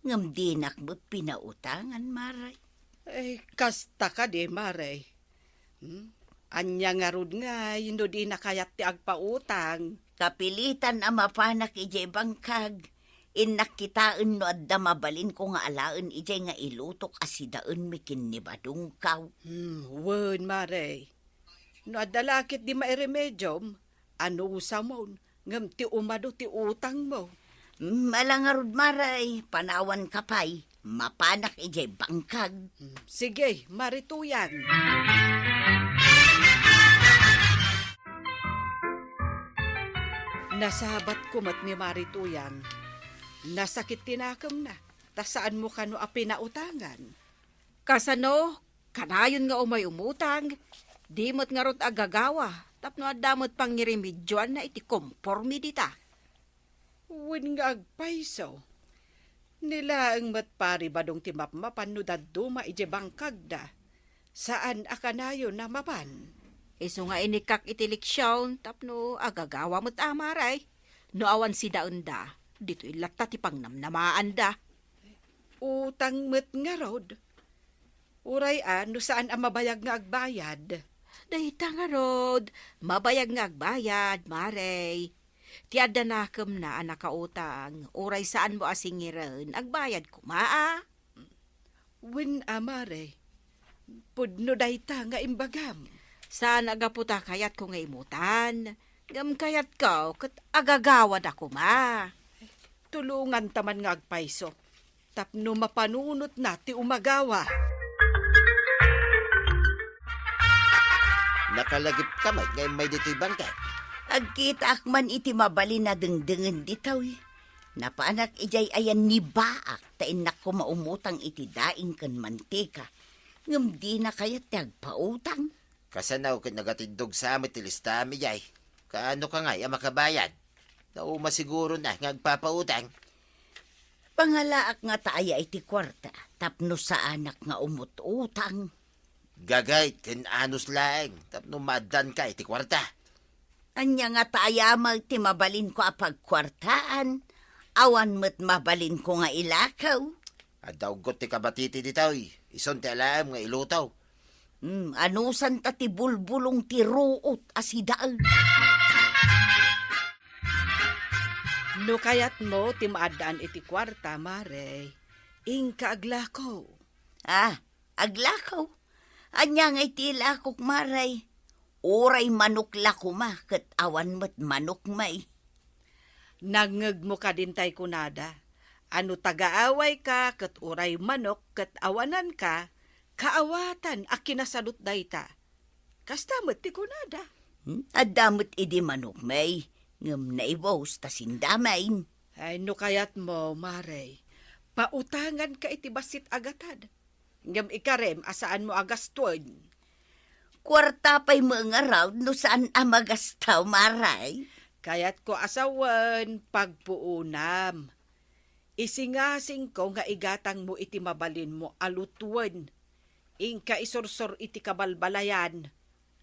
ngem dinak met pinautangan, Mare. Ay, kasta kadi, Mare? Hmm? Ania ngarud ngay no dina kayat ti agpautang? Kapilitan a mapanak idiay bangkag. Innak kitaen no adda mabalinko nga alaen idiay nga ilutok a sidaenmi ken ni badongko. Hmm, wen, Mare. No adda la ketdi mairemediom, anusamon, ngem ti umadu ti utangmo. Hmm, ala ngarud, Mare, panawanka pay. Mapanak idiay bangkag. Hmm, sige, Mare Tuyang. Nasabatko met ni Mare Tuyang. Nasakit ti nakemna, ta saanmo kano a pinautangan. Kasano? Kanayon nga umay umutang? Di met ngarud agagawa tapno adda met pangirimedioanna iti komporme dita. Wen nga agpayso. Ni laeng met paribadong ti mapmapan no dadduma idiay bangkagda. Saan a kanayon a mapan. Isu nga inikkak iti leksion tapno agagawa met a, Mare. No awan sidaenda, ditoy latta ti pangnamnamaanda. Utang met ngarud. Uray a no saan a mabayag nga agbayad. Dayta ngarud, mabayag nga agbayad, Mare. Ti adda nakemna a nakautang, uray saanmo a singiren, agbayad koma a. Wen a, Mare, pudno dayta nga imbagam. Saan a gapu ta kayatko nga imutan, ngem kayatko ket agagawada koma. Tulonganta man nga agpayso tapno mapanunotna ti umagawa. Nakalagipka met nga immay ditoy bangkag. Agkitaak man iti mabalin a dengdengen ditoy. Napanak idiay ayan ni Baak ta innak koma umutang iti daing ken mantika, ngem dina kayat ti agpautang. Kasano ket nagatiddog sa met ti listaam idiay? Kaano ka ngay a makabayad? Nauma siguro na nga agpapautang. Pangalaak nga ta aya iti kuarta tapno saanak nga umut-utang. Gagayt ken anus laeng tapno maaddanka iti kuarta. Ania nga ta aya met ti mabalinko a pagkuartaan? Awan met mabalinko nga ilakaw. Adda uggot ti kabatiti ditoy, isun ti alaem nga iluto. Hmm, anusanta ti bulbulong ti ruot a sidaen. No kayatmo ti maaddaan iti kuarta, Mare, inka aglako. Ah, aglako? Ania ngay ti ilakok, Mare? Uray manok la koma ket awan met manok may. Nangngegmo kadin tay kunada a no tagaawayka ket uray manok ket awananka, kaawatan a kinasalot dayta. Kasta met ti kunada. Hmm? Adda met idi manok may, ngem naibus ta sindamay. Ay, no kayatmo, Mare, pautanganka iti bassit a gatad. Ngem ikarem a saanmo a gastoen. Kuarta pay met ngarud no saan a magasto, Mare. Kayatko a sawen, pagpuonam. Isingasingko nga igatangmo iti mabalinmo a lutoen. Inka isursor iti kabalbalayan.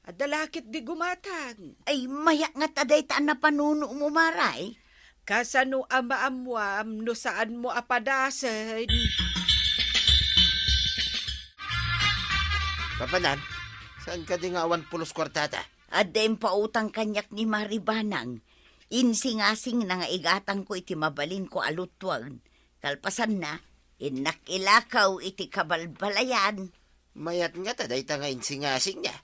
Adda la ketdi gumatang. Ay, mayat nga ta dayta a napanunomo, Mare. Kasano a maammuam no saanmo a padasen? Papanan, saan kadi nga awan pulos kuartata? Adda impautang kaniak ni Mari Banang. Insingasingna nga igatangko iti mabalinko a lutoen. Kalpasanna, innak ilakaw iti kabalbalayan. Mayat nga ta dayta nga insingasingna.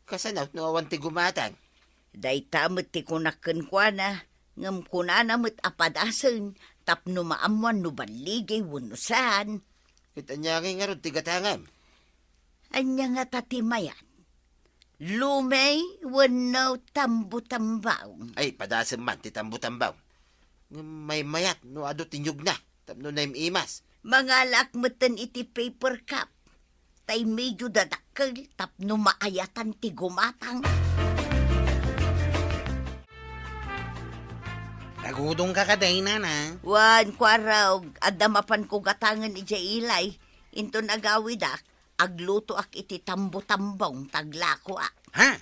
Kasano no awan ti gumatang? Dayta met ti kunak kenkuana, ngem kunana met a padasen tapno maammuan no balligi wenno saan. Ket ania ngay ngarud ti gatangam? Ania ngata ti mayat? Lumey wenno tambo-tambong? Ay, padasem man ti tambo-tambong. Ngem maymayat no adu ti niogna tapno naim-imas. Mangalaak metten iti paper cup. Tay medio dadakkel tapno maayatan ti gumatang. Nagudongka kadi, nana? Wen, kuarog, adda mapanko gatangen idiay ilay. Inton agawidak, aglutoak iti tambo-tambong ta aglakoak. Ha?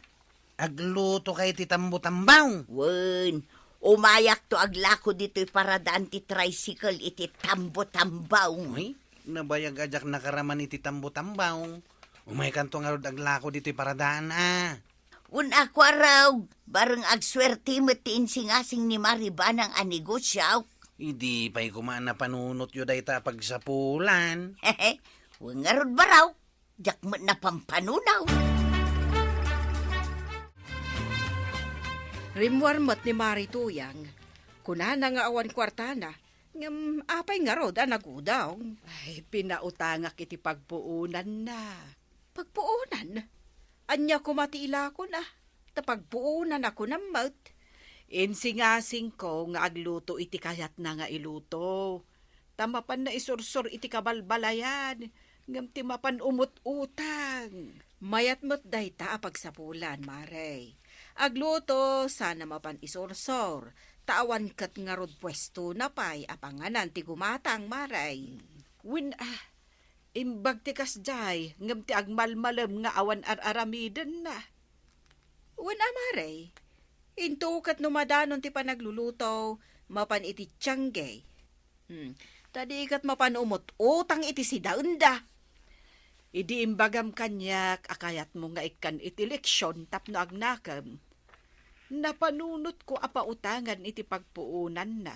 Aglutoka iti tambo-tambong? Wen, umayakto aglako ditoy paradaan ti tricycle iti tambo-tambong. Uy, nabayag a diak nakaraman iti tambo-tambong. Umaykanto ngarud aglako ditoy paradaan, a. Wen a, kuarog, bareng agsuerte met ti insingasing ni Mari Banang a negosio. Idi pay koma a napanunotyo dayta a pagsapulan. Wen ngarud, barog. Diak met napampanunaw. Rimmuar met ni Mari Tuyang. Kunana nga awan kuartana, ngem apay ngarud a nagudong? Ay, pinautangak iti pagpuonanna. Pagpuonan? Ania koma ti ilakona? Ta pagpuonanna kunam met. Insingasingko nga agluto iti kayatna nga iluto. Ta mapanna isursor iti kabalbalayan. Ngem ti mapan umut-utang. Mayat met dayta a pagsapulan, Mare. Agluto, sana mapan isursor, ta awan ket ngarud puesto na pay a panganan ti gumatang, Mare. Wen, ah, imbag ti kasdiay, ngem ti agmalmalem nga awan ar-aramidenna. Wen a, Mare, into ket no madanon ti panagluluto, mapan iti tiangge. Hmm, ta di ket mapan umut-utang iti sidaenda. Idi imbagam kaniak a kayatmo nga ikkan iti leksion tapno agnakem, napanunotko a pautangan iti pagpuonanna.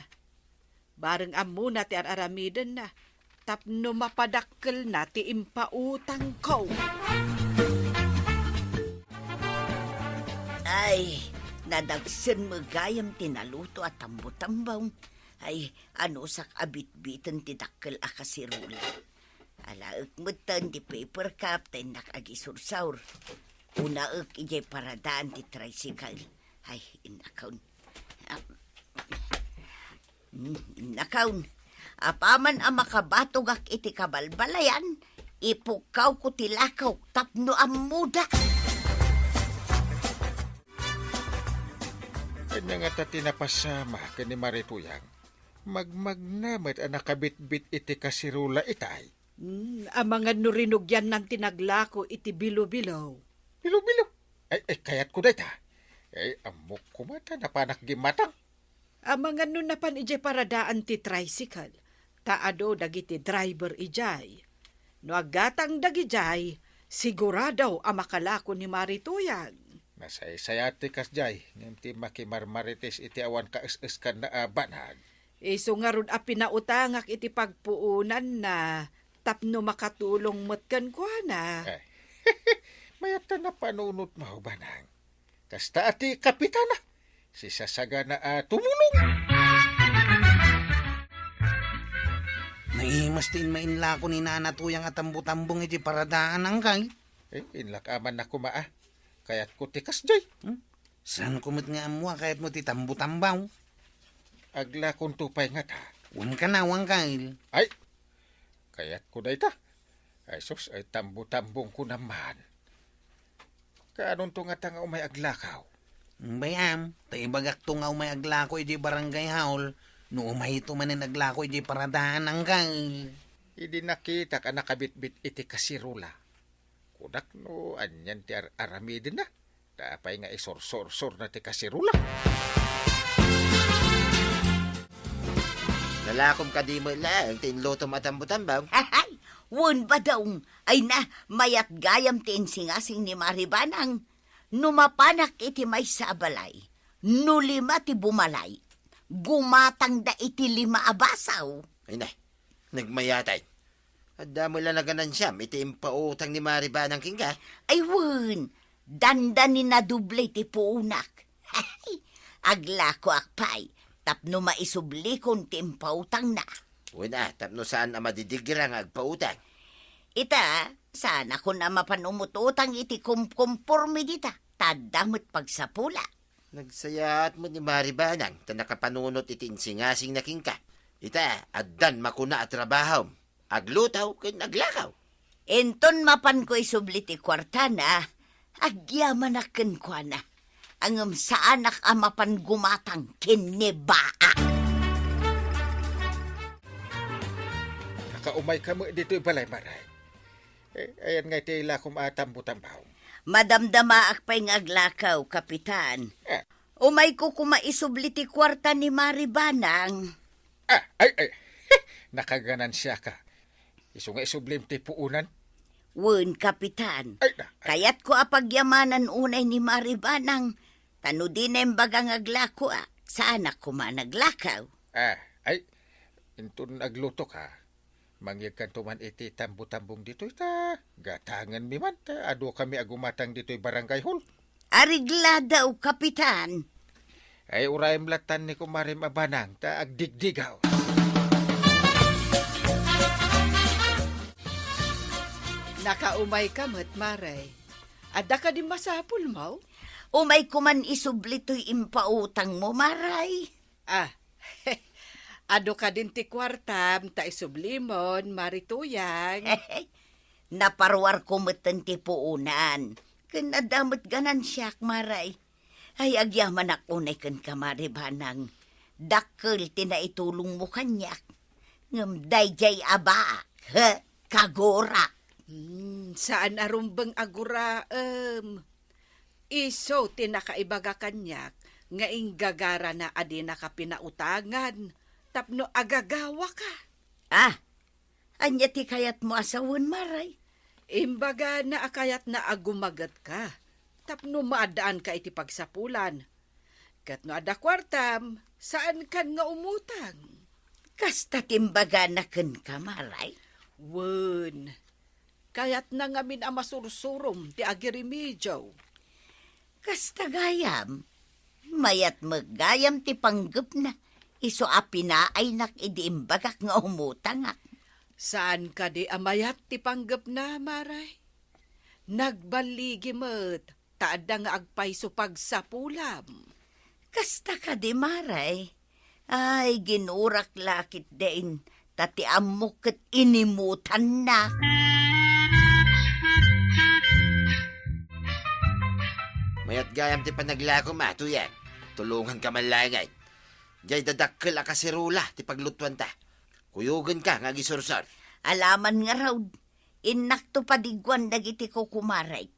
Bareng ammona ti ar-aramidenna tapno mapadakkelna ti impautangko. Ay, nadagsen met gayam ti naluto a tambo-tambong. Ay, anusak a bitbiten ti dakkel a kasirula. Alaek metten ti paper cup ta innak agisursor. Unaek idiay paradaan ti tricycle. Ay, innakon. Ah, mm, innakon. Apaman a makabatogak iti kabalbalayan, ipukkawko ti lakok tapno ammoda. Ania ngata ti napasama ken ni Mare Tuyang? Magmagna met a nakabitbit iti kasirula itay. Hmm, amangan no rinugiannan ti naglako iti bilo-bilo. Bilo-bilo? Ay, ay, kayatko dayta. Ay, ammok koma ta napanak gimmatang. Amangan no napan idiay paradaan ti tricycle, ta adu dagiti driver idiay. No aggatang dagidiay, sigurado a makalako ni Mare Tuyang. Nasaysayat ti kasdiay, ngem ti makimarmarites iti awan kaes-eskanna a banag. Isu ngarud a pinautangak iti pagpuonanna tapno makatulong met kenkuana. Eh, mayat ta napanunotmo, Banang. Kasta a ti kapitana, sisasagana a tumulong. Naimas ti inmainlako ni Nana Tuyang a tambo-tambong iti paradaan, Angkay. Eh, inlak-amanna koma a. Kayatko ti kasdiay. Hmm? Saanko met nga ammo a kayatmo ti tambo-tambong? Aglakonto pay ngata. Wen kana, Angkay. Ay, kayatko dayta. Ay sus, ay tambo-tambongko naman. Kaanonto ngata nga umay aglakaw? Bayam, ta ibagakto nga umay aglako idiay barangay hall, no umayto manen aglako idiay paradaan, Angkay. Idi nakitak a nakabitbit iti kasirula, kunak no anian ti ar-aramidenna. Ta apay nga isursursurna ti kasirula? Nalakom kadi met laeng ti inlutom a tambo-tambong? Ay, wen, Badong. Ay na, mayat gayam ti insingasing ni Mare Banang. No mapanak iti maysa a balay, no lima ti bumalay, gumatangda iti lima a baso. Ay na, nagmayatay. Adda met la naganansiam iti impautang ni Mare Banang kenka? Ay wen, dandani nadoble ti puonak. Aglakoak pay tapno maisublikon ti impautangna. Wen a, tapno saan a madidigra nga agpautang. Ita, saanakon a mapan umut-utang iti kumkumporme dita, ta adda met pagsapula. Nagsayaat met ni Mare Banang ta nakapanunot iti insingasingna kenka. Ita, addan makuna a trabahom. Agluto ken aglakaw. Inton mapanko isubli ti kuartana, agyamanak kenkuana. Ngem saanak a mapan gumatang ken ni Baa. Nakaumayka met ditoy balay, Mare. Eh, ayan nga iti lakom a tambo-tambong. Madamdamaak pay nga aglakaw, Kapitan. Eh. Umayko koma isubli ti kuarta ni Mare Banang. Ah, ay, ay. Nakaganansiaka. Isu nga isublim ti puonan. Wen, Kapitan. Ay, na, ay. Kayatko a pagyamanan unay ni Mare Banang. Ta no dina imbaga nga aglakoak, saanak koma naglakaw. Ah, ay. Inton aglutoka, mangyegkanto man iti tambo-tambong ditoy ta gatangenmi man ta adukami a gumatang ditoy barangay hall. Areglado, Kapitan. Ay, urayem lattan ni kumarem a Banang ta agdigdigaw. Nakaumayka met, Mare. Adda kadi masapulmo? Umayko man isubli toy impautangmo, Mare. Ah, adu kadin ti kuartam ta isublimon, Mare Tuyang. Naparuarko metten ti puonan. Ken adda met ganansiak, Maray. Ay, agyamanak unay kenka, Mari Banang. Dakkel ti naitulongmo kaniak. Ngem daydiay a baak, he, kagurak. Hmm, saan a rumbeng a guraem. Isu ti nakaibaga kaniak nga inggagarana a dinaka pinautangan tapno agagawaka. Ah, ania ti kayatmo a sawen, Maray? Imbagana a kayatna a gumagetka tapno maaddaanka iti pagsapulan. Ket no adda kuartam, saankan nga umutang. Kasta ti imbagana kenka, Maray? Wen, kayatna ngamin a masursurom ti agiremedio. Kasta gayam, mayat met gayam ti panggepna, isu a pinaaynak idi imbagak nga umutangak. Saan kadi a mayat ti panggepna, Maray? Nagballigi met, ta adda nga agpayso pagsapulam. Kasta kadi, Maray? Ay, ginurak la ketdin, ta ti ammok ket inimutanna. Mayat gayam ti panaglakom, a, Tuyang. Tulonganka man laengen. Diay dadakkel a kaserola ti paglutuanta. Kuyogenka nga agisursor. Alaman ngarud, innakto padiguan dagiti kukumarek.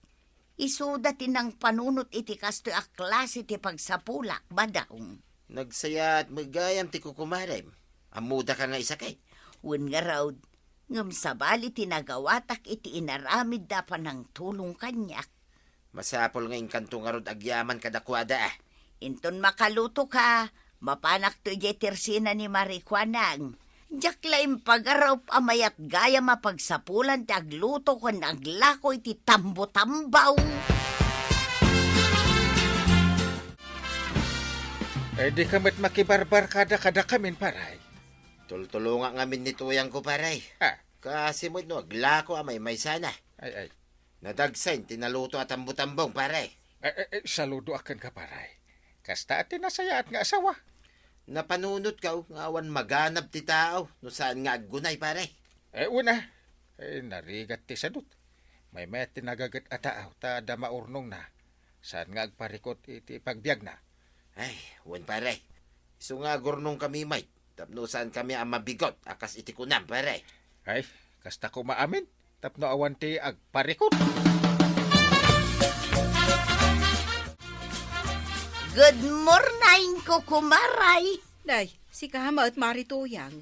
Isuda ti nangpanunot iti kastoy a klase ti pagsapulak, Badong. Nagsayaat met gayam ti kukumarem. Ammodaka nga isakit. Wen ngarud, ngem sabali ti nagawatak iti inaramidda a panangtulong kaniak. Masapul nga inkanto ngarud agyaman kadakuada, a. Inton makalutoka, mapanakto idiay tersina ni Mari Kuanang. Diak la impagarup a mayat gayam a pagsapulan ti agluto ken aglako iti tambo-tambaw. Eh, dika met makibarbarkada kadakamin, paray. Tultulongak ngamin ni Tuyangko, paray. Ah. Kaasi met no aglako a maymaysana. Ay, ay. Nadagsen ti naluto a tambo-tambong, pare. Eh, eh, eh, saludoak kenka, pare. Kasta ti nasayaat nga asawa. Napanunotko nga awan maganab ti tao no saan nga aggunay, pare. Eh, una, eh, narigat ti sadut. Maymayat ti nagaget a tao, ta adda maurnongna. Saan nga agparikot iti pagbiagna. Ay, wen, pare. Isu nga agurnongkami met. Tapno saankami a mabigot a kas iti kunam, pare. Ay, kasta koma amin, tapno awan ti agparikot. Good morning, kukumaray. Nay, sika met, Mari Tuyang.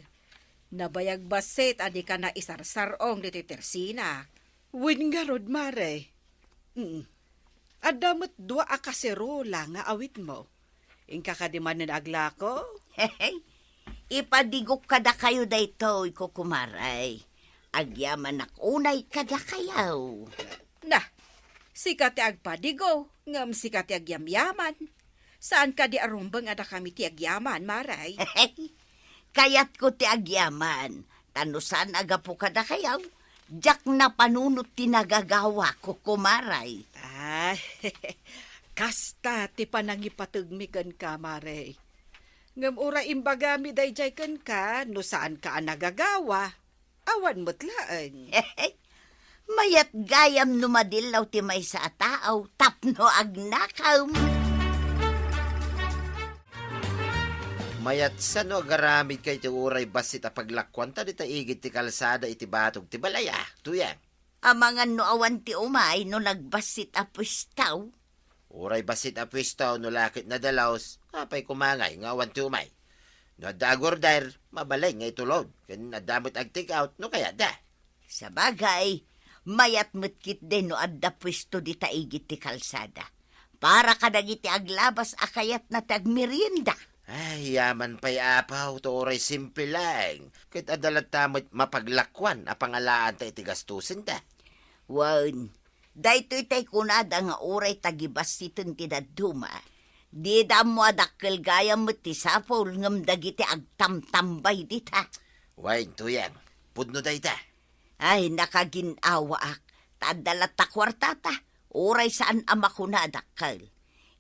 Nabayag bassit a dika naisarsar-ong ditoy tersina. Wen ngarud, Mare. Mm. Adda met dua a kaserola nga awitmo. Inka kadi manen aglako? Ipadigok kadakayo daytoy, kukumaray. Agyamanak unay kadakayo. Na, sika ti agpadigo, ngem sika ti agyamyaman. Saan kadi a rumbeng a dakami ti agyaman, Mare? Kayatko ti agyaman, ta no saan a gapu kadakayo, diak napanunot ti nagagawak, kukumaray. Ay, kasta ti panangipategmi kenka, Mare. Ngem uray imbagami daydiay kenka, no saanka a nagagawa, awan met laeng. Mayat gayam no madillaw ti maysa a tao tapno agnakem. Mayat sa no agaramidka iti uray bassit a paglakuanta dita igid ti kalsada iti batog ti balay, a, Tuyang? Amangan no awan ti umay no nagbassit a puesto. Uray bassit a puesto no la ket nadalus, apay koma ngay nga awan ti umay? No adda agorder, mabalin nga itulod, ken adda met ag-take out no kayatda. Sabagay, mayat met ketdi no adda puesto dita igid ti kalsada. Para kadagiti aglabas a kayatna ti agmerienda. Ay, yaman pay, apaw, ta uray simple laeng, ket adda latta met mapaglakuan a pangalaanta iti gastosenda. Wen, daytoy tay kunada nga uray tagibassiten ti dadduma. Dida ammo a dakkel gayam met ti sapul ngem dagiti agtamtambay dita. Wen, Tuyang, pudno dayta. Ay, nakagin-awaak, ta adda latta kuartata, uray saan a makuna a dakkel.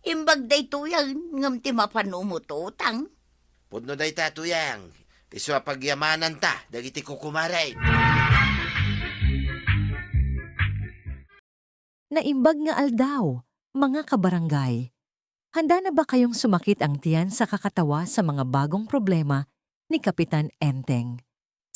Imbag daytoyen, ngem ti mapan umututang. Pudno dayta, Tuyang. Isu a pagyamananta dagiti kukumare. Naimbag nga aldaw, mga kabarangay. Handa na ba kayong sumakit ang tiyan sa kakatawa sa mga bagong problema ni Kapitan Enteng?